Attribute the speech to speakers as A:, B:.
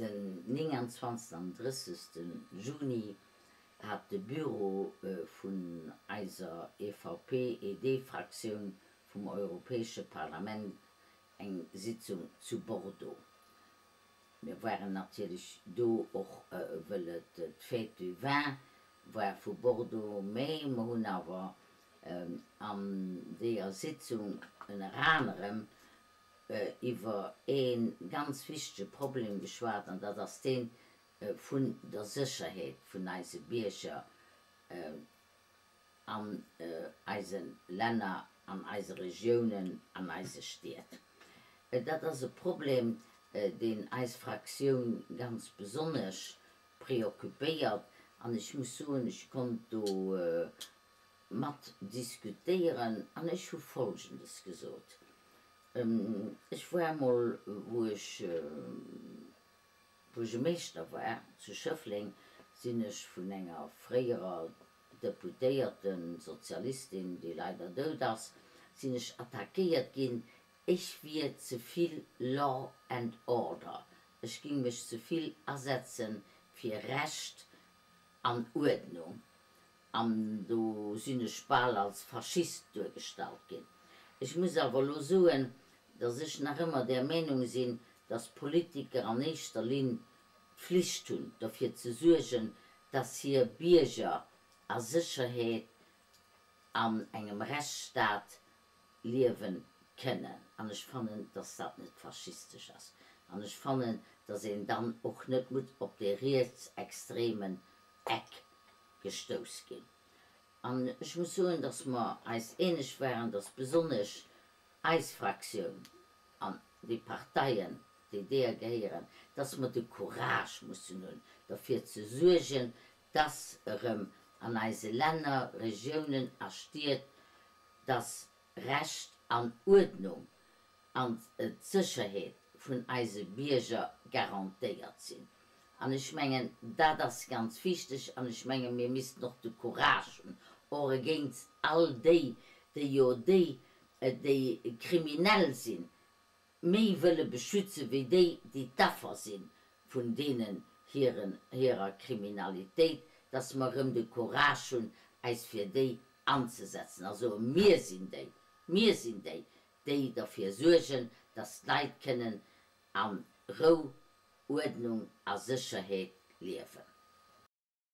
A: Den 29 an 30 Juni hat de Büro vun eiser EVP-ED-Fraktioun vum Europäesche Parlament eng Sitzung zu Bordeaux. Mir waren natierlech do och wëll et d'Fête du Vin war vu Bordeaux, mä mer hunn awer an deeër Sitzung ënner anerem iwwer ee ganz wichtege Problem geschwat, an dat ass dee vun der Sécherheet vun eise Bierger an eise Länner, an eise Regiounen, an eise Stied. Dat ass e Problem, deen eis Fraktioun ganz besonnesch preoccupéiert. An ech muss soen, ech konnt do mat diskutéieren an ech hu Folgendes gesot, Ech war emol, wou ech Buergermeeschter war zu Schëffleng, sinn ech vun enger fréierer Deputéierten, Sozialistin, déi leider dout ass, sinn ech attackéiert ginn, ech wier ze vill Law and Order, ech ging mech ze vill asetze fir Recht an Uerdnung. An do sinn ech bal als Faschist duergestallt ginn. Ech muss awer elo soen, datt ech nach ëmmer där Meenung sinn, datt Politiker an éischter Linn d'Flicht hunn, derfir ze suergen, datt hir Bierger a Sécherheet an engem Rechtsstaat liewe kënnen. An ech fannen, datt dat net faschistesch ass. An ech fannen, datt een dann och net muss op dee rietsextremen Eck gestouss ginn. An ech muss soen, dass mer eis eeneg waren, dass besonnesch eis Fraktioun an déi Parteien, déi deeër gehéieren, dass mer de Courage mussen hunn, derfir ze suergen, dass erëm an eise Länner, Regiounen a Stied, dass Recht an Uerdnung an d'Sécherheet vun eise Bierger garantéiert sinn. An ech mengen, dat ass ganz wichteg. An ech mengen, mir missten och de Courage hunn, och egéint all déi, déi jo déi, déi kriminell sinn, méi wëlle beschütze wéi déi, déi d'Affer si vun deenen hiren, hirer Kriminalitéit, dass mer erëm de Courage hunn, eis fir déi anzesetzen a soen, Mir sinn déi, mir sinn déi, déi derfir suergen, dass d'Leit kënnen a Rou, Uerdnung a Sécherheet liewen.